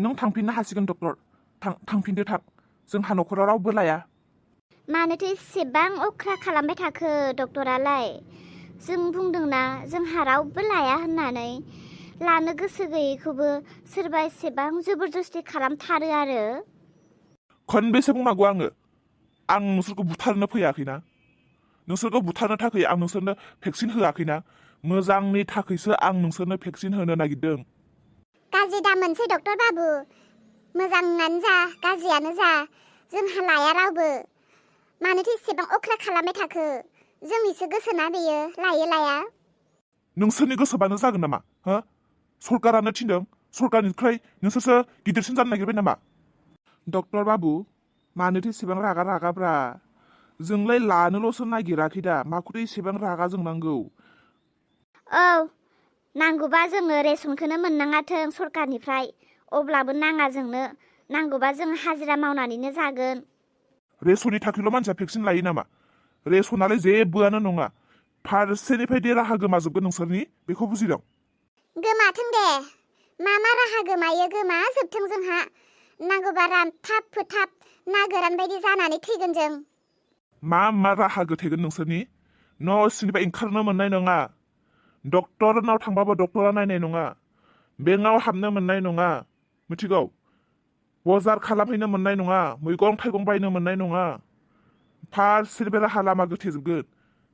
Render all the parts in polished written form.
नों थांफिननो हासिगोन डक्टर थांफिनदो थां जोंहा न'खराव रावबो लाया मानोथो एसेबां अख्रा खालामबाय थाखो डक्टरालाय जों बुंदोंना जोंहा रावबो लाया होननानै लानो गोसो गैयैखौबो सोरबा एसेबां जबरदस्ति खालामथारो आरो खनबेसे बुंनांगौ आं नोंसोरखौ बुथारनो फैयाखैना नोंसोरखौ बुथारनो थाखाय आं नोंसोरनो भेक्सिन होआखैना मोजांनि थाखायसो आं नोंसोरनो भेक्सिन होनो नागिरदों गाज्रि दा मोनसै डक्टर बाबु मोजाङानो जा गाज्रियानो जा जोंहा लाया रावबो मानोथो एसेबां अख्रा खालामबाय थाखो जोंनिसो गोसोना बेयो लायो लाया नोंसोरनि गोसोबानो जागोन नामा हो सरकारानो थिनदों सरकारनिफ्राय नोंसोरसो गिदिरसिन जानो नागिरबाय नामा डक्टर बाबु मानोथो एसेबां रागाब्रा जोंलाय लानोल'सो नागिराखै दा माखौथो एसेबां रागा जोंनांगौ औ नांगौबा जोङो रेसनखौनो मोननाङाथों सरकारनिफ्राय अब्लाबो नाङा जोंनो नांगौबा जों हाजिरा मावनानैनो जागोन रेसननि थाखायल' मानसिया भेक्सिन लायो नामा रेसनालाय जेबोआनो नङा फारसेनिफ्राय दे राहा गोमाजोबगोन नोंसोरनि बेखौ बुजिदों गोमाथों दे मा राहा गोमायो गोमाजोबथों जोंहा नांगौबा रानथाब फोथाब ना गोरान बायदि जानानै थैगोन जों मा राहा गोथेगोन नोंसोरनि न' सिंनिफ्राय ओंखारनो मोननाय नङा डक्टरनाव थांबाबो डक्टरा नायनाय नङा बेंकआव हाबनो मोननाय नङा मिथिगौ बजार खालामहैनो मोननाय नङा मैगं थाइगं बायनो मोननाय नङा फारसेनिफ्राय राहा लामा गोथेजोबगोन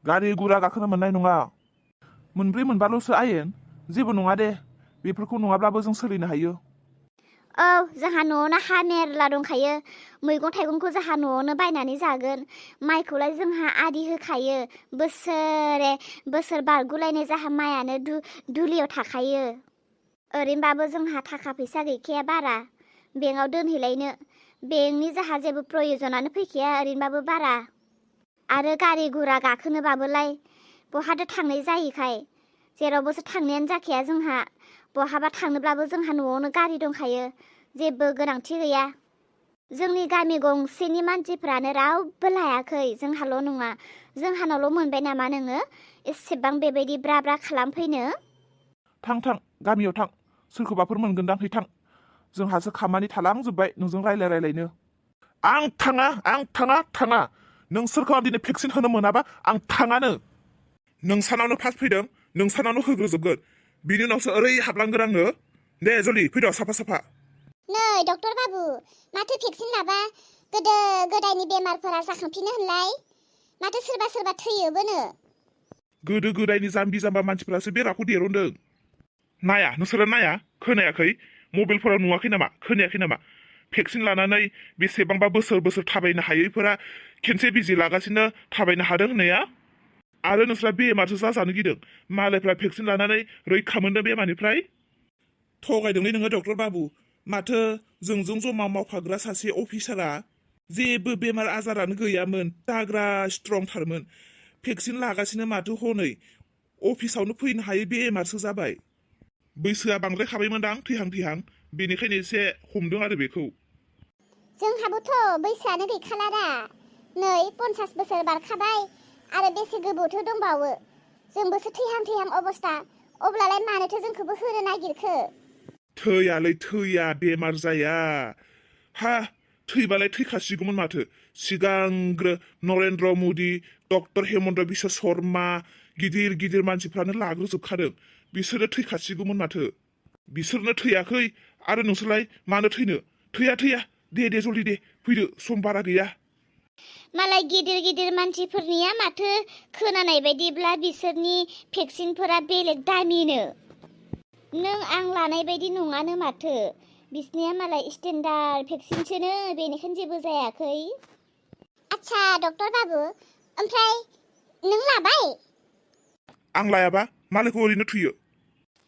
गारि गुरा गाखोनो मोननाय नङा मोनब्रै मोनबाल'सो आयेन जेबो नङा दे बेफोरखौ नङाब्लाबो जों सोलिनो हायो औ जोंहा न'आवनो हा मेरला दंखायो मैगं थाइगंखौ जोंहा न'आवनो बायनानै जागोन माइखौलाय जोंहा आदि होखायो बोसोर बारगुलायनाय जोंहा माइयानो दुलियाव थाखायो ओरैनोबाबो जोंहा थाखा फैसा गैखाया बारा बेंकआव दोनहैलायनो बेंकनि जोंहा जेबो प्रयजनानो फैखाया ओरैनोबाबो बारा आरो गारि गुरा गाखोनोबाबोलाय बहाथो थांनाय जायोखाय जेरावबोसो थांनायानो जाखाया जोंहा बहाबा थांनोब्लाबो जोंहा न'आवनो गारि दंखायो जेबो गोनांथि गैया जोंनि गामि गंसेनि मानसिफ्रानो रावबो लायाखै जोंहाल' नङा जोंहानावल' मोनबाय नामा नोङो एसेबां बेबायदि ब्रा खालामफैनो थां गामियाव थां सोरखौबाफोर मोनगोनदां है थां जोंहासो खामानि थालांजोब्बाय नोंजों रायलायनो आं थाङा नोंसोरखौ आं दिनै भेक्सिन होनो मोनाबा आं थाङानो नोंसानावनो फार्स्ट फैदों नोंसानावनो होग्रोजोबगोन बिनि उनावसो ओरै हाबलांगोन आङो दे जलदि फैद' साफा नै डक्टर बाबु माथो भेक्सिन लाबा गोदो गोदायनि बेमारफोरा जाखांफिनो होनलाय माथो सोरबा थैयोबोनो गोदो गोदायनि जाम्बि जाम्बा मानसिफोरासो बेराखौ दिरुनदों नाया नोंसोरो नाया खोनायाखै मबाइलफोराव नुवाखै नामा खोनायाखै नामा भेक्सिन लानानै बेसेबांबा बोसोर थाबायनो हायैफोरा खेनसे बिजि लागासिनो थाबायनो हादों होननाया आरो नोंस्रा बेमारसो जाजानो गिदों मालायफ्रा भेक्सिन लानानै रैखा मोनदों बेमारनिफ्राय थगायदोंलै नोङो डक्टर बाबु माथो जोंजों जमा मावफाग्रा सासे अफिसारा जेबो बेमार आजारानो गैयामोन दाग्रा स्ट्रंथारमोन भेक्सिन लागासिनो माथो हनै अफिसावनो फैनो हायै बेमारसो जाबाय बैसोआ बांद्राय खाबायमोनदां थैहां बेनिखायनो एसे हमदों आरो बेखौ जोंहाबोथ' बैसोआनो गैखाला दा नै 50 बोसोर बारखाबाय आरो बेसे गोबावथो दंबावो जोंबोसो थैहां अबस्था अब्लालाय मानोथो जोंखौबो होनो नागिरखो थैया बेमार जाया हा थैबालाय थैखासिगौमोन माथो सिगांग्रो नरेन्द्र मदि डक्टर हेमन्त बिश्व शर्मा गिदिर मानसिफ्रानो लाग्रोजोबखादों बिसोरो थैखासिगौमोन माथो बिसोरनो थैयाखै आरो नोंसोरलाय मानो थैनो थैया दे जलदि दे फैदो सम बारा गैया मालाय गिदिर मानसिफोरनिया माथो खोनानाय बायदिब्ला बिसोरनि भेक्सिनफोरा बेलेग दामिनो नों आं लानाय बायदि नङानो माथो बिसनिया मालाय स्टेन्डार्ड भेक्सिनसोनो बेनिखायनो जेबो जायाखै आच्छा डक्टर बाबु ओमफ्राय नों लाबाय आं लायाबा मालायखौ ओरैनो थुयो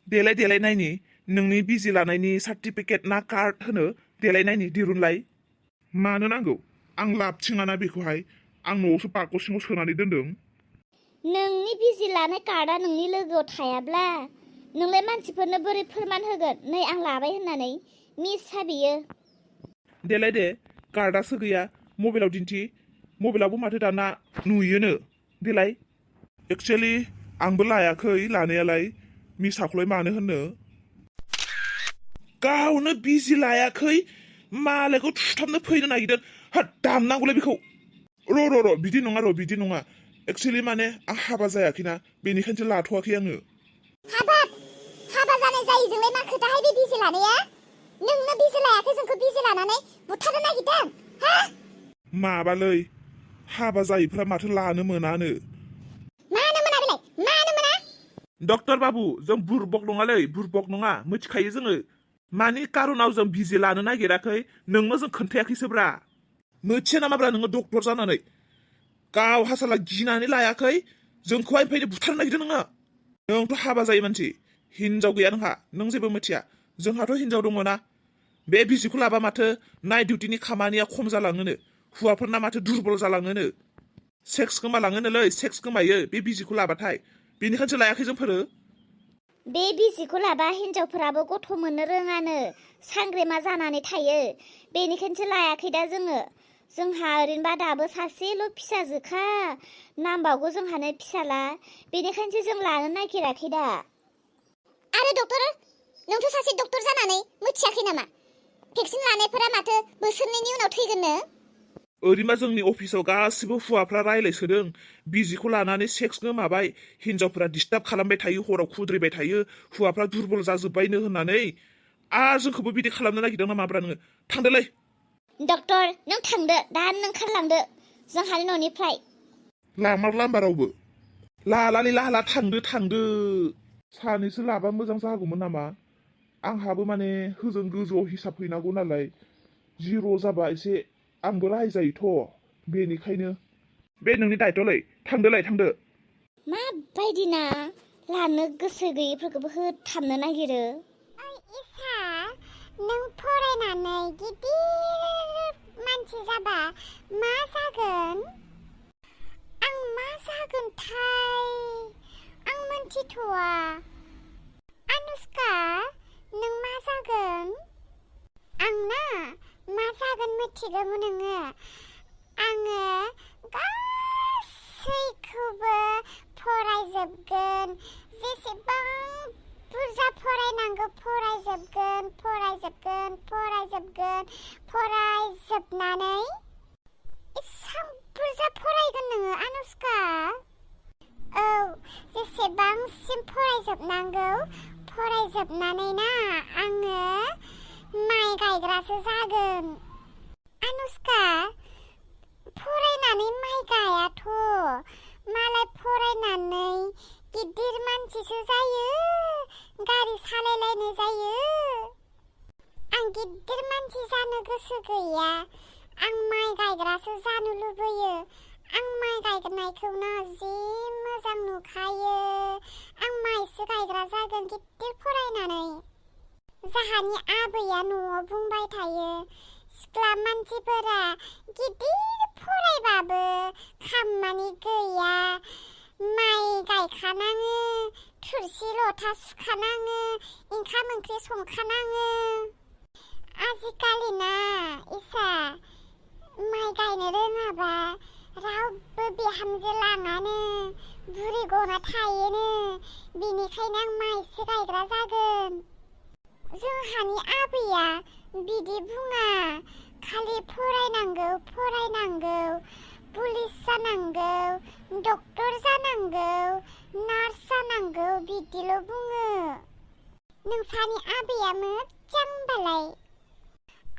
देलाय नायनि नोंनि बिजि लानायनि सार्टिफिकेट ना कार्ड होनो देलाय नायनि दिरुनलाय मानो नांगौ आं लाबथिङाना बेखौहाय आं न'आवसो बाकस सिङाव सोनानै दोनदों नोंनि बिजि लानाय कार्डा नोंनि लोगोआव थायाब्ला नोंलाय मानसिफोरनो बोरै फोरमान होगोन नै आं लाबाय होननानै मिसा बियो देलाय दे कार्डासो गैया मबाइलाव दिन्थि मबाइलावबो माथो दाना नुयोनो देलाय एक्चुअलि आंबो लायाखै लानायालाय मिसाखौलाय मानो होननो गावनो बिजि लायाखै मालायखौ थुथाबनो फैनो नागिरदों हा दामनांगौलै बेखौ र' बिदि नङा एक्चुअलि माने आं हाबा जायाखैना बेनिखायनोसो लाथ'वाखै आङो हाबा जानाय जायैजोंलाय मा खोथाहाय बे बिजि लानाया नोंनो बिजि लायाखै जोंखौ बिजि लानानै बुथारनो नागिरदों हा माबालै हाबा जायैफ्रा माथो लानो मोनानो मानो मोना बेलाय मानो मोना डक्टर बाबु जों बुरबक नङालै बुरबक नङा मिथिखायो जोङो मानि कारनाव जों बिजि लानो नागिराखै नोंनो जों खोन्थायाखैसोब्रा मिथिया नामाब्रा नोङो डक्टर जानानै गाव हासाला गिनानै लायाखै जोंखौहाय ओमफ्राय बुथारनो नागिरदों नोङो नोंथ' हाबा जायो मानसि हिनजाव गैया नोंहा नों जेबो मिथिया जोंहाथ' हिनजाव दङना बे बिजिखौ लाबा माथो नाइट डिउटिनि खामानिया खम जालाङोनो हौवाफोरना माथो दुरबल जालाङोनो सेक्स गोमालाङोनोलै सेक्स गोमायो बे बिजिखौ लाबाथाय बेनिखायनोसो लायाखै जोंफोरो बे बिजिखौ लाबा हिनजावफोराबो गथ' मोननो रोङानो सांग्रेमा जानानै थायो बेनिखायनोसो लायाखै दा जोंहा ओरैनोबा दाबो सासेल' फिसाजोखा नांबावगौ जोंहानो फिसाला बेनिखायनोसो जों लानो नागिराखै दा आरो डक्टर नोंथ' सासे डक्टर जानानै मिथियाखै नामा भेक्सिन लानायफोरा माथो बोसोरनैनि उनाव थैगोननो ओरैमा जोंनि अफिसाव गासिबो हौवाफ्रा रायलायसोदों बिजिखौ लानानै सेक्स गोमाबाय हिनजावफ्रा डिस्टार्ब खालामबाय थायो हराव खुद्रिबाय थायो हौवाफ्रा दुरबल जाजोब्बायनो होननानै आरो जोंखौबो बिदि खालामनो नागिरदों नामाब्रा नोङो थांदोलै डक्टर नों थांदो दानो ओंखारलांदो जोंहानि न'निफ्राय लामार रावबो लाला थांदो सानैसो लाबा मोजां जागौमोन नामा आंहाबो माने होजों गोजौआव हिसाब हैनांगौ नालाय जिर' जाबा एसे आंबो रायजायोथ' बेनिखायनो बे नोंनि दायथ'लै थांदो माबायदिना लानो गोसो गैयैफोरखौबो होथाबनो नागिरो इसा नों फरायनानै गिदिर मानसि जाबा मा जागोन आं मा जागोनथाय आं मोनथिथ'वा अनुष्का नों मा जागोन आंना मा जागोन मिथिगौ नोङो आङो गासैखौबो फरायजोबगोन जेसेबां बुरजा फरायनांगौ फरायजोबनानै एसां बुरजा फरायगोन नोङो अनुष्का औ जेसेबांसिम फरायजोबनांगौ फरायजोबनानै ना आङो माइ गायग्रासो जागोन अनुष्का फरायनानै माइ गायाथ' मालाय फरायनानै गिदिर मानसिसो जायो गारि सालायलायनाय जायो आं गिदिर मानसि जानो गोसो गैया आं माइ गायग्रासो जानो लुबैयो आं माइ गायनायखौनो जि मोजां नुखायो आं माइसो गायग्रा जागोन गिदिर फरायनानै जाहानि आबैया न'आव बुंबाय थायो सिख्ला मानसिफोरा गिदिर फरायबाबो खामानि गैया माइ गायखानाङो थुरसि लथा सुखानाङो ओंखाम ओंख्रि संखानाङो आजिखालिना इसा माइ गायनो रोङाबा रावबो बिहामजो लाङानो बुरि गना थायोनो बिनिखायनो आं माइसो गायग्रा जागोन जोंहानि आबैया बिदि बुङा खालि फरायनांगौ पुलिस जानांगौ डक्टर जानांगौ नार्स जानांगौ बिदिल' बुङो नोंसानि आबैया मोजांबालाय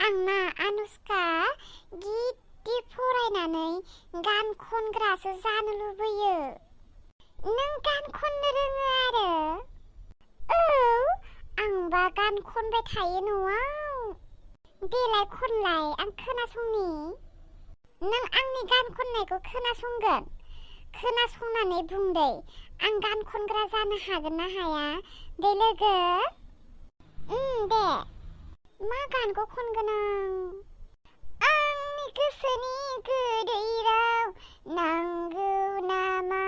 आंना अनुष्का गिदिर फरायनानै गान खनग्रासो जानो लुबैयो नों गान खननो रोङो आरो औ आंबा गान खनबाय थायो न'आव देलाय खनलाय आं खोनासंनि नों आंनि गान खननायखौ खोनासंनानै बुं दे आं गान खनग्रा जानो हागोन ना हाया दे लोगो दे मा गानखौ खनगोन आंनि गोसोनि गोदै राव नांगौ नामा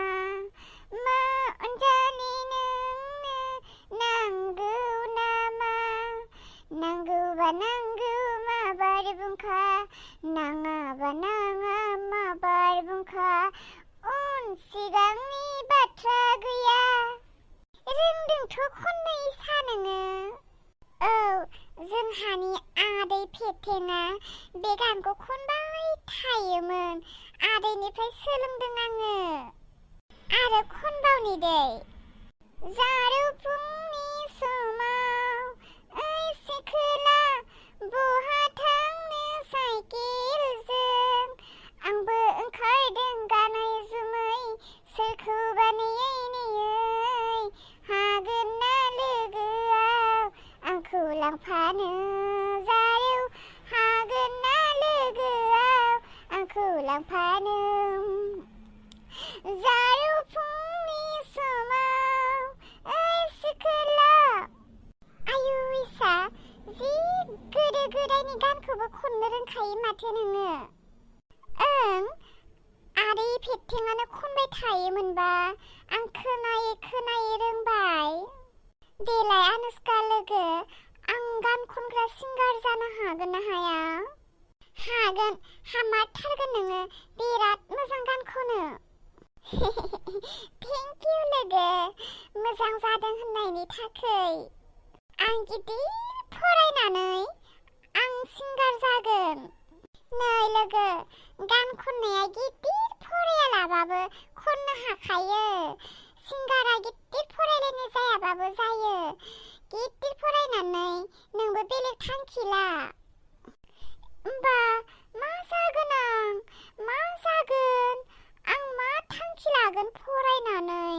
मा अनजालि नोंनो नांगौ नामा नांगौबा नांगौ माबार बुंखा नाङाबा नाङा माबार बुंखा उन सिगांनि बाथ्रा गैया रोंदोंथ' खननो इसा नोङो औ फेथेङा बे गानखौ खनबाय थायोमोन आदैनिफ्राय सोलोंदों आङो आरो खनबावनि दै जारौ फुंनि समाव ओइ सिखोला बहा थांनो साइकेलजों आंबो ओंखारदों गानै जोमै सोरखौबा नेयै नेयै हागोन ना लोगोआव आंखौ लांफानो जारौ हागोन ना लोगोआव आंखौ लांफानो जारौ फुंनि समाव ओइ सिखोला आयु इसा जि गोदो गोदायनि गानखौबो खननो रोंखायो माथो नोङो ओं आदै फेथेङानो खनबाय थायोमोनबा आं खोनायै रोंबाय देलाय आनुष्का लोगो आं गान खनग्रा सिंगार जानो हागोन ना हाया हागोन हामारथारगोन नोङो बिराद मोजां गान खनो थेंक इउ लोगो मोजां जादों होननायनि थाखै आं गिदिर फरायनानै आं सिंगार जागोन नै लोगो गान खननाया गिदिर फरायालाबाबो खननो हाखायो सिंगारा गिदिर फरायलायनाय जायाबाबो जायो गिदिर फरायनानै नोंबो बेलेग थांखि ला होमबा मा जागोन आं मा थांखि लागोन फरायनानै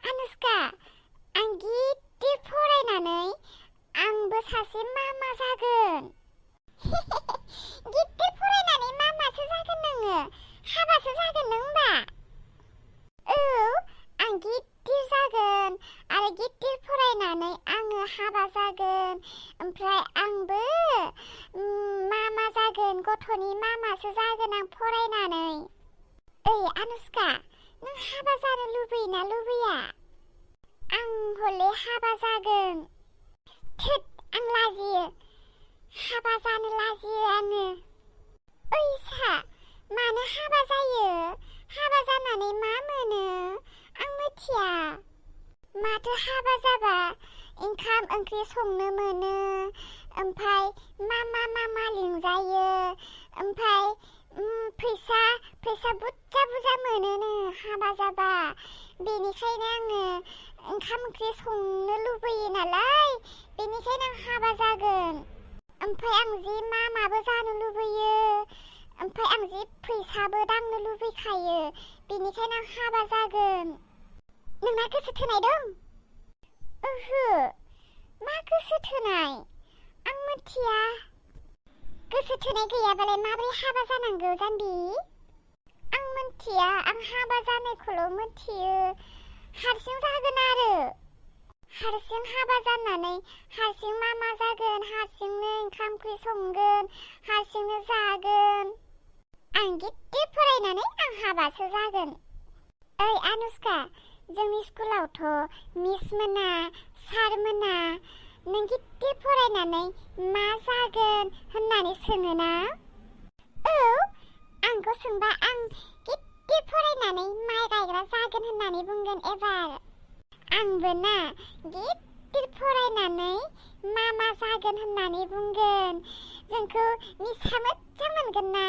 आनुष्का आं गिदिर फरायनानै आंबो सासे मामा जागोन गिदिर फरायनानै मामासो जागोन नोङो हाबासो जागोन नों होमबा औ आं गिदिर जागोन आरो गिदिर फरायनानै आङो हाबा जागोन ओमफ्राय आंबो मामा जागोन गथ'नि मामासो जागोन आं फरायनानै ओइ आनुष्का नों हाबा जानो लुबैयोना लुबैया आं हले हाबा जागोन थोद आं लाजियो हाबा जानो लाजियो आङो ओइसा मानो हाबा जायो हाबा जानानै मा मोनो आं मिथिया माथो हाबा जाबा ओंखाम ओंख्रि संनो मोनो ओमफ्राय मामा लिंजायो ओमफ्राय फैसा बुरजा मोनोनो हाबा जाबा बेनिखायनो आङो ओंखाम ओंख्रि संनो लुबैयो नालाय बेनिखायनो आं हाबा जागोन ओमफ्राय आं जि मामाबो जानो लुबैयो ओमफ्राय आं जि फैसाबो दांनो लुबैखायो बेनिखायनो आं हाबा जागोन नोंना गोसो थोनाय दं ओहो मा गोसो थोनाय आं मिथिया गोसो थोनाय गैयाबालाय माबोरै हाबा जानांगौ जाम्बि आं मिथिया आं हाबा जानायखौल' मिथियो हारसिं जागोन आरो हारसिं हाबा जानानै हारसिं मामा जागोन हारसिंनो ओंखाम ओंख्रि संगोन हारसिंनो जागोन आं गिदिर फरायनानै आं हाबासो जागोन ओइ आनुष्का जोंनि स्कुलावथ' मिस मोना सार मोना नों गिदिर फरायनानै मा जागोन होननानै सोङोना औ आंखौ सोंबा आं गिदिर फरायनानै माइ गायग्रा जागोन होननानै बुंगोन एबार आंबो ना गिदिर फरायनानै मामा जागोन होननानै बुंगोन जोंखौ निसा मोजां मोनगोन ना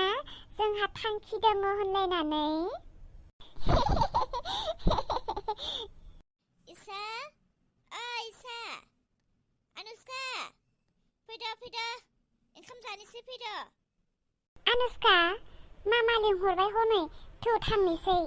जोंहा थांखि दङ होनलायनानै इसा इसा आनुष्का फैदो ओंखाम जानोसै फैदो आनुष्का मामा लिंहरबाय हनै थौ थांनोसै